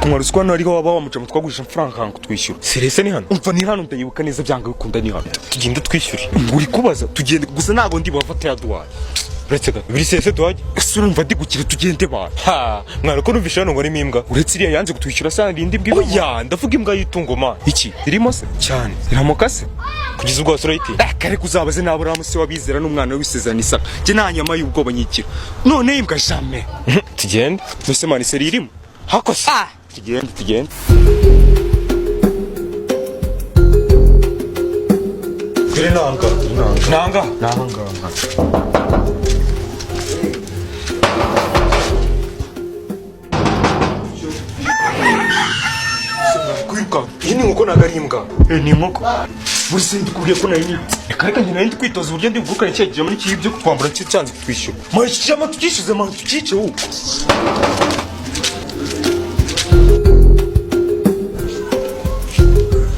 Ariko mwari uzi ko hano hariho waba wamuca twagurisha amafaranga akanga kutwishyura? Serese ni hano? Umva, ni hano, ndayibuka neza, byanga bikunda ni hano. Tugende twishyure. Uri kubaza? Tugende gusa, ntabwo ndi bafata yaduhaye. Uretse gato, biri serese tuhajye. Ese urumva ndi gukira? Tugende bana. Ha mwana, ko numvishe hano ngo harimo imbwa. Uretse iriya yanze kutwishyura, sa indi mbwa? Oya, ndavuga imbwa y'itungo man. Iki irimo se? Cyane. Iramoka se? Kugeza ubwo wasura yitinya. Eh, kare kuzabaze nabura se wabizera n'umwana w'isezerano Isaka. Njye nta nyama y'ubwoba nyikira, none imbwa jamais. Tugende. Mbese man, seri irimo? Hakose. Tugende, tugende. Dore nanga nanga. Nanga. Kwiruka, iyi ni inkoko, ntabwo ari imbwa. Eh, ni inkoko. Buri se ndikubwiye ko nari nibutse. Reka reka, njye nari ndi kwitoza uburyo ndi bugurukane cyegeje muri iki byo Kwambura cyo cyanze kutwishyura. Man, iki cyama tukishyuze man, tukice wowe.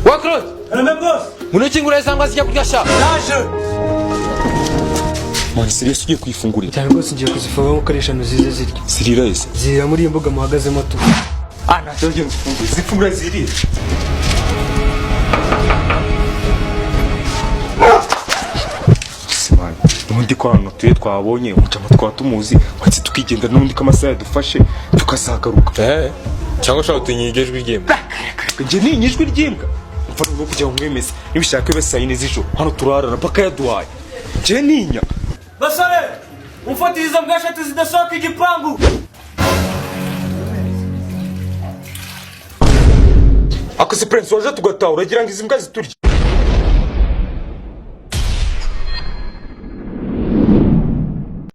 Wa Claude! Karame boss. Ngwino ukingura cyangwa zijya kurya sha. Naje. Man, serious, ugiye kuyifungurira? Cyane rwose, ngiye kuzifunga nkuko ari eshanu zize zirya. Zirira ese? Zirira muri iyi mbuga muhagazemo tu. Ah, nta kibazo, genda uzifungure, zifungura zirira. Simani, n'ubundi ko ahantu tuye twabonye umucama twaba tumuzi, watse tukigendera n'ubundi ko amasaha yadufashe tukazagaruka. Eh, cyangwa ushaka utinya iryo jwi ry'imbwa? Njye ni ijwi ry'imbwa? Mfa no kujya mwemeze nibishaka bibe saa 4 z'ijoro, hano turarara mpaka yaduhaye. Njye ninya. Basore, umfatiriza mbwa eshatu zidasohoka igipangu. Akase prince, waje tugataha, uragira ngo izi mbwa ziturye?